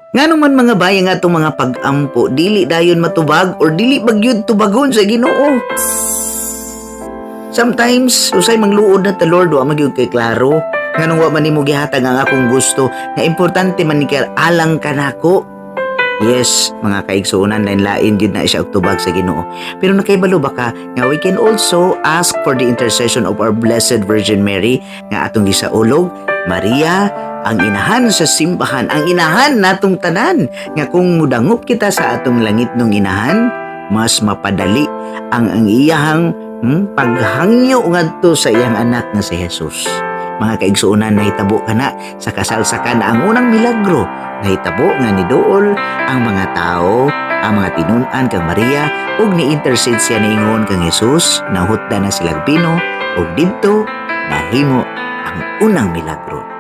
Ngano man, mga bay, nga atong mga pag-ampo dili dayon matubag or dili bagyud tubagon sa Ginoo? Sometimes usay mangluod na ta, "Lord, wa magyud kay klaro. Nganong wa man nimo gihatag ang akong gusto nga importante man ni kay alang kanako?" Yes, mga kaigsuonan, lain-lain gyud na siya og tubag sa Ginoo. Pero nakaibalo ba ka nga we can also ask for the intercession of our Blessed Virgin Mary nga atong gisaulog, Maria, ang inahan sa simbahan, ang inahan natong tanan, nga kung mudangop kita sa atong langitnong inahan, mas mapadali ang iyahang paghangyo ngadto sa iyang anak nga si Jesus. Mga kaigsuonan, nahitabo kana sa kasalsakan ang unang milagro. Nahitabo nga niduol ang mga tao, ang mga tinun-an kang Maria ug ni-intercede siya, niingon kang Jesus, nahutda na silang bino ug didto nahimo ang unang milagro.